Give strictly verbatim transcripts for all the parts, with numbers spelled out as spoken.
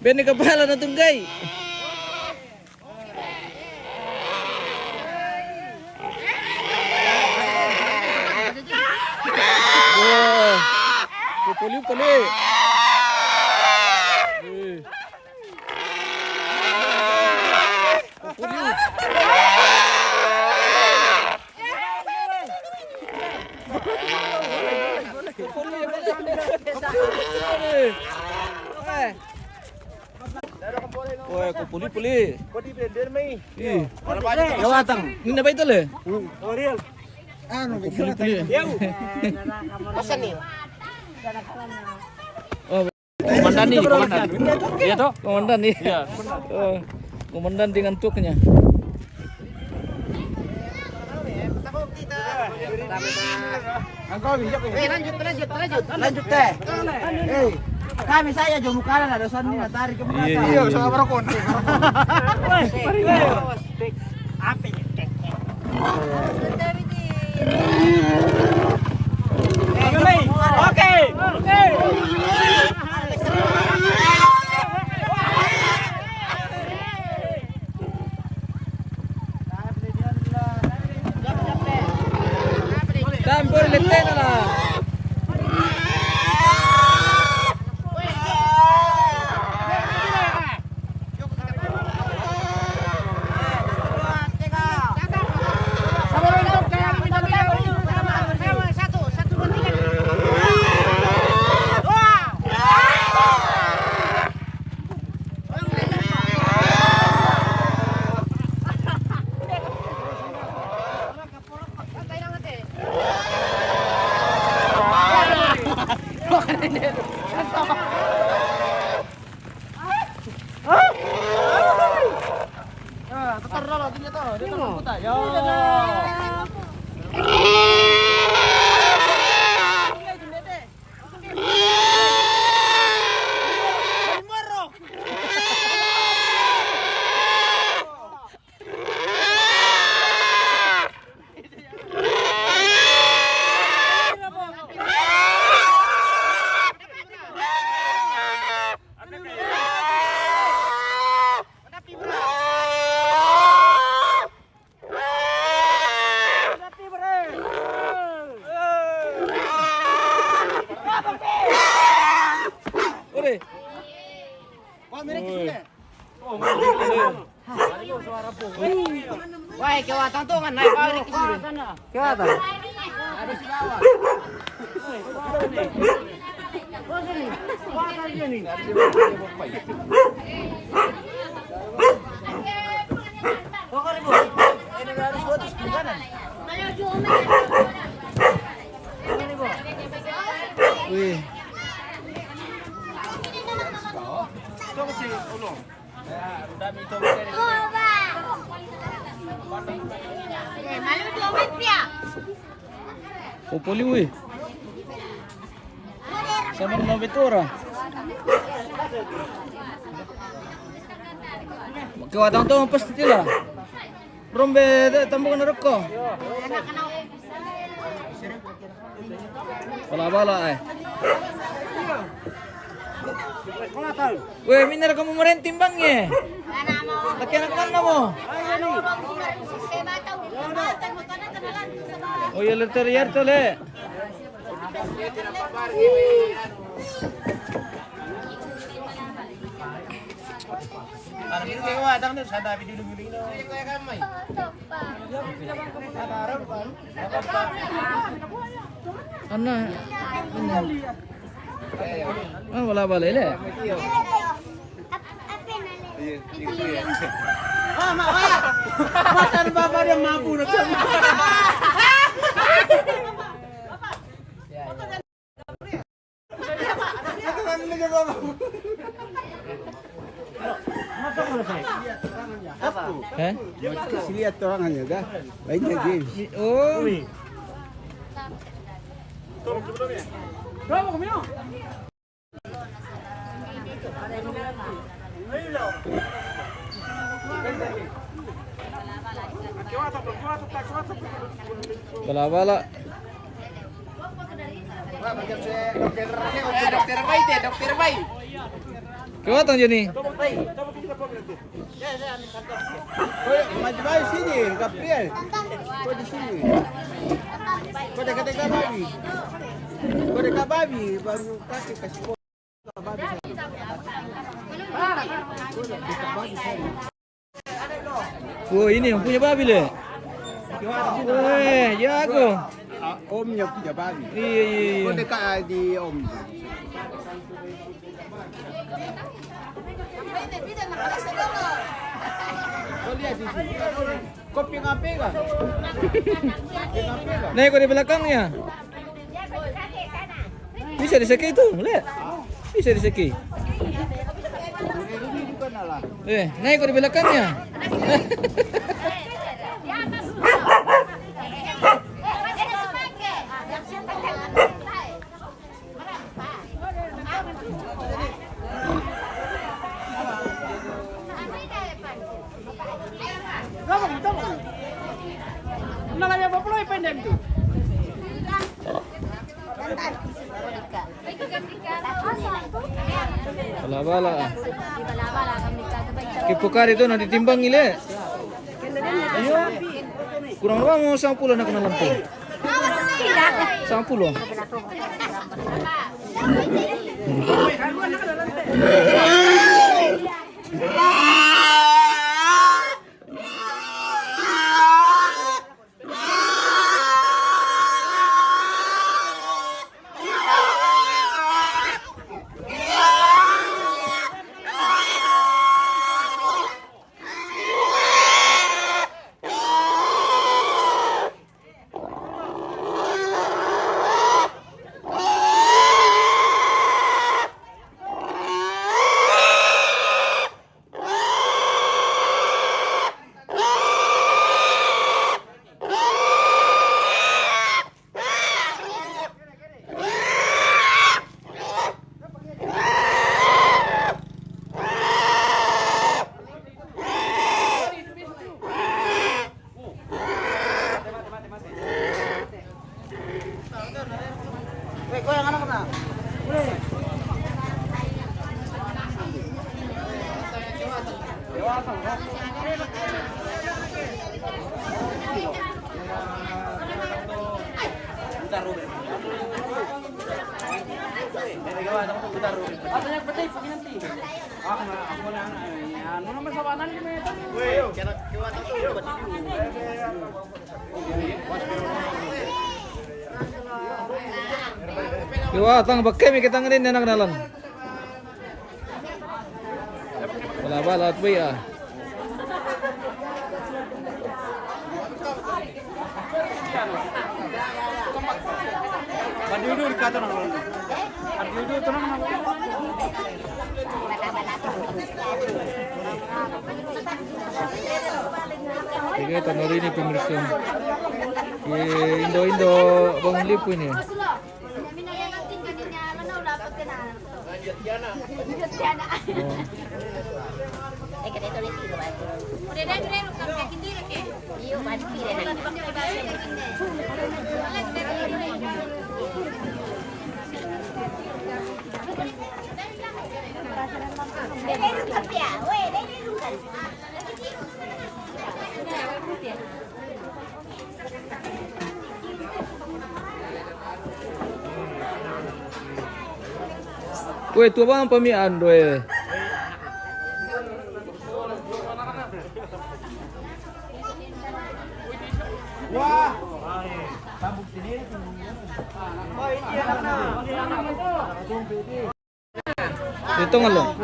Bene kepala na tunggai. Wah. Kupuli, puli. Eh. Kupuli. Kupuli, puli. Eh. Woi, kupuli-puli. Ih. Jawatan. Ini apa itu, le? Anu, kupuli-puli. Pesan nih. Oh, komandan nih, komandan. Iya, toh? Komandan nih. Iya. Oh, komandan dengan tuknya. Eh, lanjut, lanjut, lanjut. Lanjut, teh. Eh, kami saya jomu kanan ada sandi na tarik ke belakang. Iya, iya, iya. Iya, sama rokok. Apa ini? Oke. Oke. Campur letena lah. Ore. Wah, kewatan tuh kan naik balik ke sini. Kewatan. Wih. Popoli, wih. Sama na vitura. Kewatan to pasti tila. Rombe de tambukan rokko. Bala-bala, eh. Weh, minna raka mo marenti timbangnge. Laki anak manna mo. Oh iya, letter yar to le. Anna. Ah, wala bala ile. Ah, ma, ma. Makan bapak dia mampu na. Hah? Kasih lihat orang aja dah. Lainnya game. Oh. Bala-bala. Eh, dokter Bai, teh, dokter Bai. Kau datang je ni. Kau mai babi sini, Gabriel. Kau di sini. Kau dekat-dekat babi. Kau dekat babi, baru kaki kasih kau babi sana. Kau dekat babi sana. Oh, ini yang punya babi le. Eh, jago. Ah, omnya punya babi. Iya, iya, iya. Kau dekat, ah, di om. Kau lihat di sini. Kau pegang-pegang. Pegang-pegang. Naik kau di belakangnya. Bisa diseke itu, lihat. Bisa diseke. Eh, naik kau di belakangnya. Bala-bala. Kipukari tu nanti timbang ile. Kurang lama mau sampul anak kena lampu. Sampul. Iwa, tang bakemi kita ngene anak dalan. Bala-bala tu ya. Badiudu di kata nang. Badiudu tu nang. Tiga tanuri ni pemirsa. Di Indo-Indo Bang Lipu ini. Weh, tua bang pamian doe. Wah. Itu ngalo.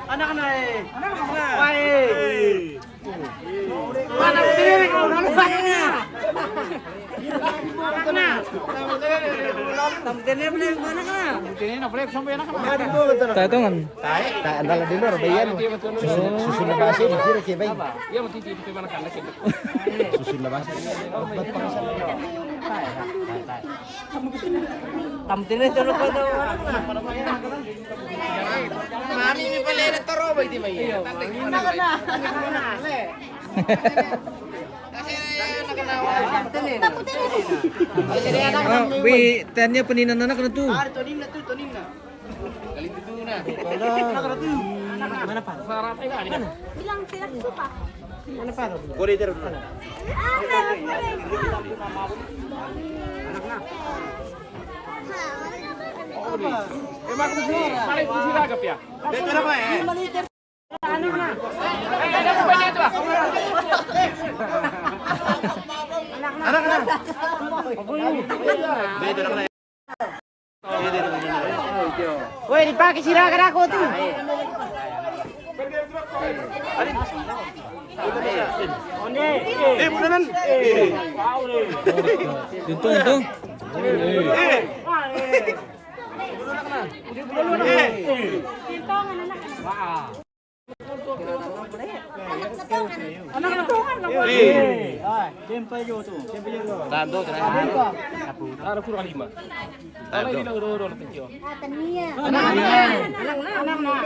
Anak-anak, eh. Anak-anak. Wah, eh. Mana sendiri kalau udah lupa. Anak-anak. Tamu tene boleh anak-anak. Tamu tene nak boleh sampai anak-anak. Tahu kan? Tahu, tahu, andal di luar bayan. Susun, susun na basi di kira ke bayi. Iya, mesti di mana kan lagi. Susun na basi. Tamu tene tu lupa tu. Mami mi pale na toro ba iti mai. Iya, mami na kana. Ah, bi, tanya penina anak na tu. Ah, tonin na tu, tonin na. Mana Pak? Bilang tidak suka. Mana Pak? Boleh terus. Emang aku sih, paling aku sih ragap ya. Dia itu apa ya? Anak-anak. Dia itu anak-anak. Woi, dipakai sirah kan aku tuh. Eh, budanan. Untung, untung. Eh. Eh. Tanto, terakhir. Ada kurang lima. Kalau ini udah, udah, udah kecil. Anak-anak. Anak-anak.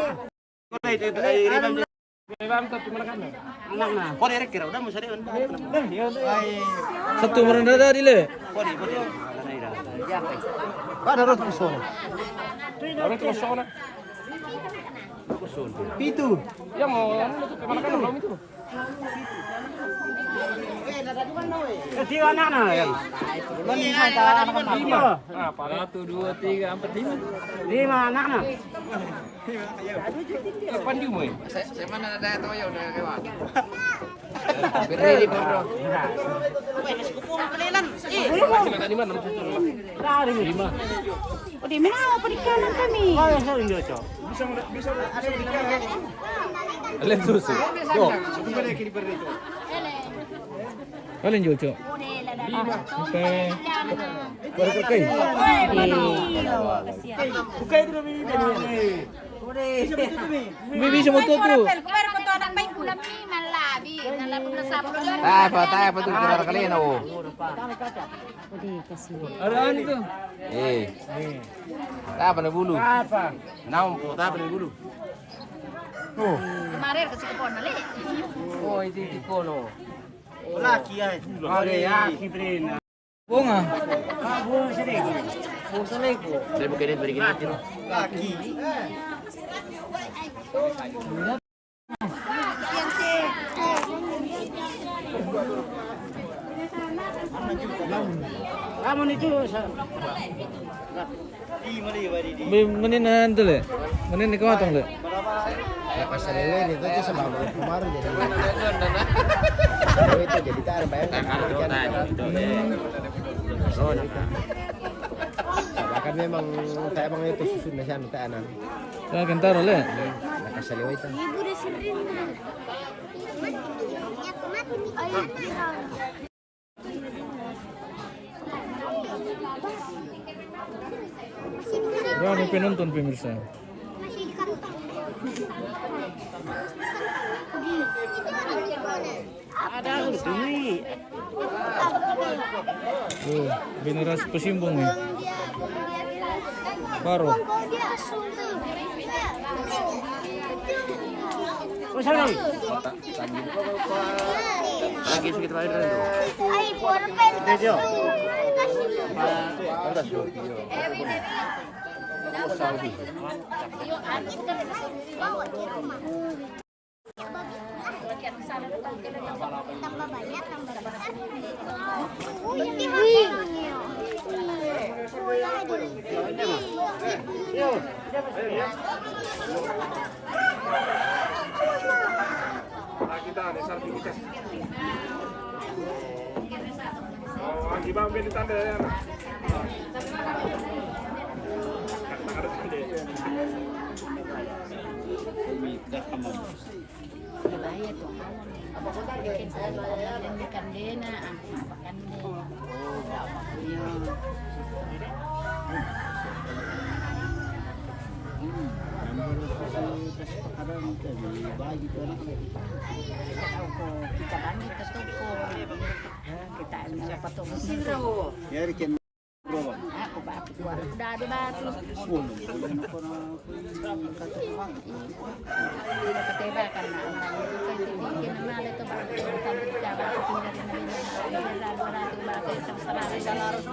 Kau dari kira udah mau sari. Satu merenda tadi le. Kau di, kau di. Ada roti sono. Roti sono. Pitu. Ya mau anu tuh kemana kan belum itu? Kecil anak nah ya. Lima. Satu, dua, tiga, empat, lima. Lima anak nah. Depan di umur. Saya, saya mana ada tahu ya udah lewat. Berdiri, Bro. Masih tadi mana? Lima. Oh, di mana? Apa di kanan kami? Alam susu. Yo. Alam jojo. Oke. Baru kai. Bukai itu demi ini. Bibi sama tu tu. Apa, apa tu kita kali na, oh. Ada anu tu. Eh. Apa na bulu? Apa? Naon po, apa na bulu? Oh. Kemarin ke Cikapon, Le. Oh, itu, itu kono. Laki ya. Ada laki, Brina. Bunga. Ah, bunga sedikit. Bunga sedikit. Saya bukan dia beri gini. Laki. Kamu itu sa- Be-, menin na tu le. Menin ni kau tong le. Ya, pasal ini itu tu sebab kemarin jadi. Itu jadi tak ada bayang. Hmm. Bahkan memang tak emang itu susun na siya, tak anan. Ya, kentaro le. Nakasaliwa ito. Rame penonton, pemirsa. Ada duit. Oh, generasi Pasimbung nih. Baru. Oh, sorry. Lagi sedikit lain dulu. Tambah banyak, tambah besar. Wih. Nah, kita ada sertifikat. Oh, lagi bang, beli tanda ya. Karena ada tanda. Bahaya tuh. Bikin saya makan dena, ah, makan dena. Iya. Kita bagi ke toko. Kita ambil apa toko siro. Ya, bikin. Aku ba, aku ba, udah ada batu. Udah ketebak kan, nah, orang itu kan jadi dia nama ada tuh, Pak. Sampai kita batu tinggal di mana, ada dua ratus batu, terserah, terserah. Itu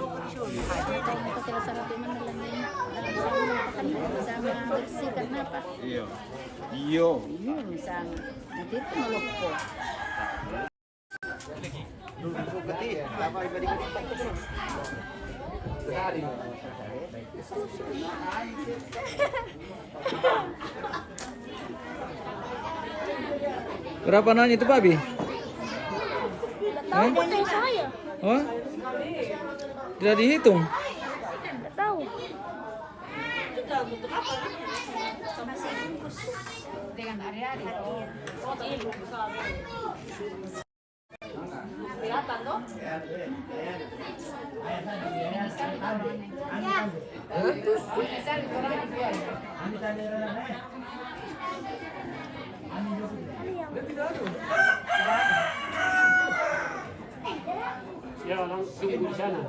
terserah tuh, mana lagi? Sama bersih karena apa? Iya. Iya. Hmm, sama. Nanti itu melopok. Berapa nanya itu, Papi? Tahu. Hah? Bukan saya. Hah? Tidak dihitung? Tidak tahu. Dengan hari-hari. Ya, orang tunggu di sana.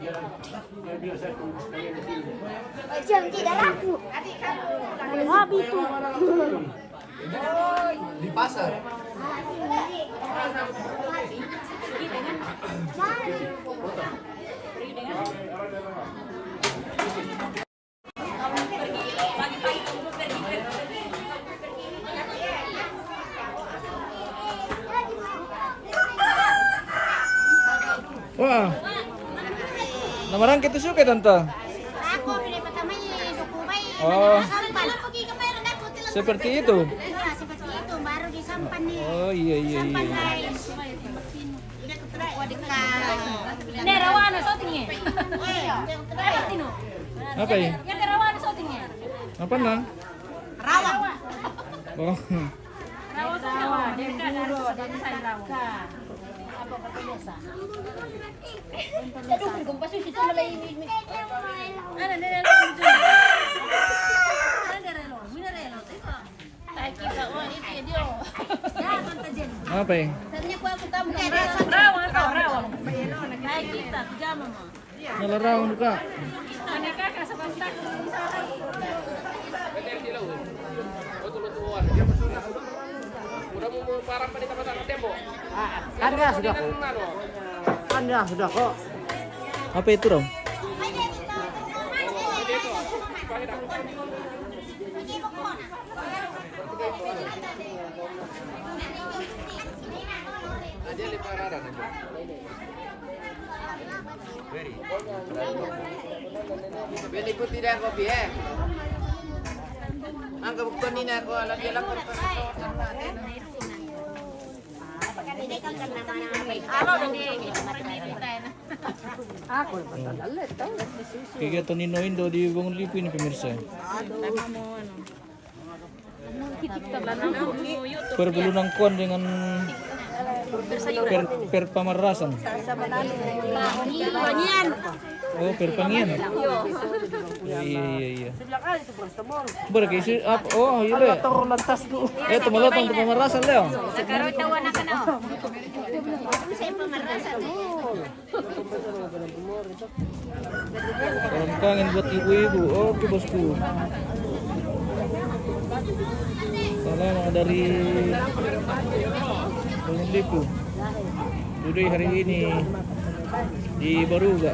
Ya, ya, biar saya tunggu sekalian di sini. Jangan tidak laku. Habis itu. Di pasar. Wah. Nama orang kita suka, Tante? Aku, ini pertama ini duku bayi. Oh. Sampan. Seperti itu? Iya, seperti itu. Baru disampan nih. Oh, iya, iya, iya, iya. Sampan, guys. Ini rawa anu syutingnya. Apa ini? Ini rawa anu syutingnya. Apa, Nang? Rawang. Oh. Rawa tuh rawa. Dari kan dari kan rawa. Aduh, bergempas itu malah ini. Ada, ada, ada. Ada relo, ini relo. Apa ya? Rawa, rawa. Kita, pijama, Ma. Nala rawa duka. Anda sudah kok. Anda sudah kok. Apa itu, Rom? Beli putih dan kopi, eh. Angka bukan ini aku, anak dia lapor. Halo, ini. Aku lepas tanda lihat, tahu. Kegiatan Inno Indo di Bangun Lipu ini, pemirsa. Per Belunang Kuan dengan per, per Pamarasan. Oh, per Pangian. Iya, iya, iya, iya. Berarti isi apa? Oh, iya, le. Lantas tu. Eh, teman datang ke Pamarasan, Leo. Sekarang tahu anak-anak. Saya Pamarasan. Salam kangen buat ibu-ibu. Oke, bosku. Salam dari Bangun Lipu. Today, hari ini di Baruga.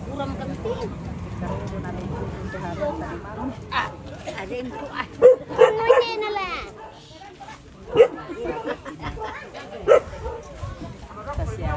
Kurang penting. Ah, ada yang ku-, ah. Semuanya na lang. Kasihan.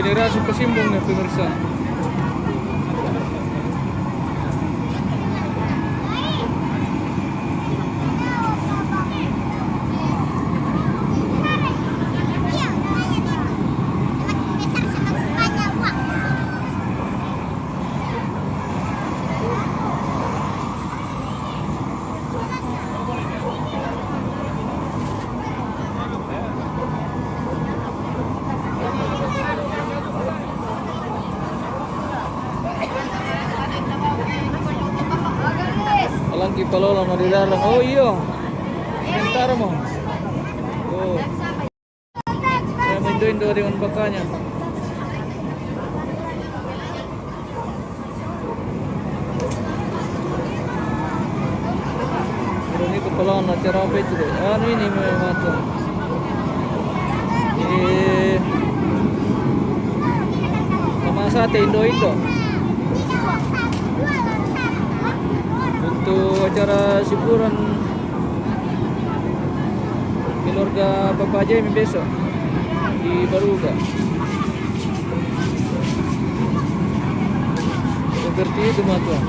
Dira su kasimbong ne pemirsa. Alang ki palola ma di dalam. Oh iyo. Sementara mo. Oh. Saya indo-indo dengan bakanya. Pero ini kepala acara apa itu deh? Anu ini memang tuh. Eh, sama sate indo-indo. Untuk acara syukuran keluarga Papa Jemi besok di Baruga. Seperti itu, Matua.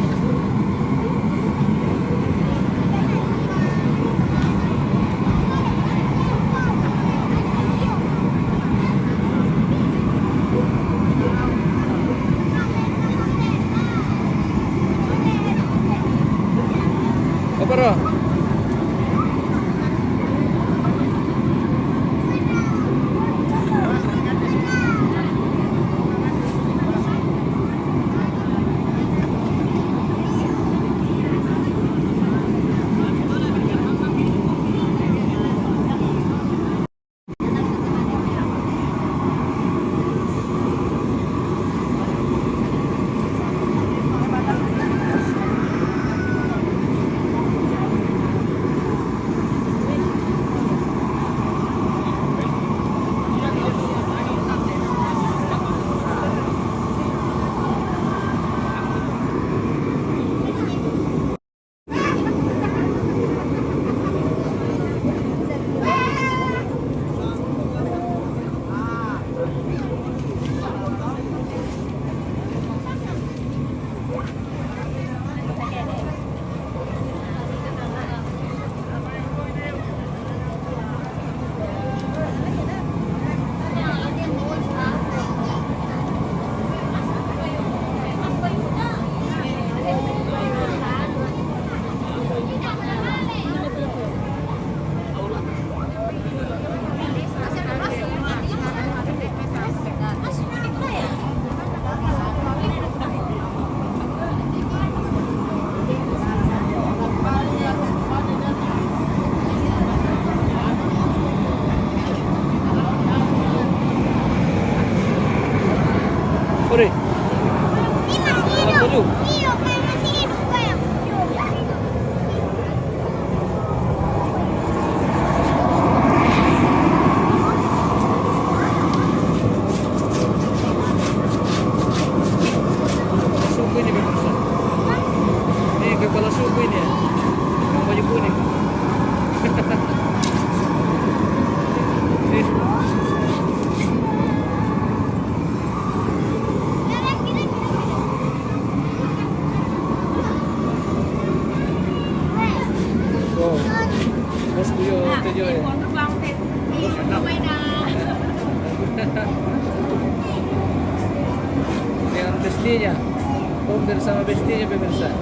Apa dah? Ore. Satu lu. Suku ini pemirsa. Ini kepala suku ini ya. Yang baju kuning. Nih. Tuh. Bos kuyo, tuh, Jo, ya. Dengan bestinya. Oh, bersama bestinya, pemirsa.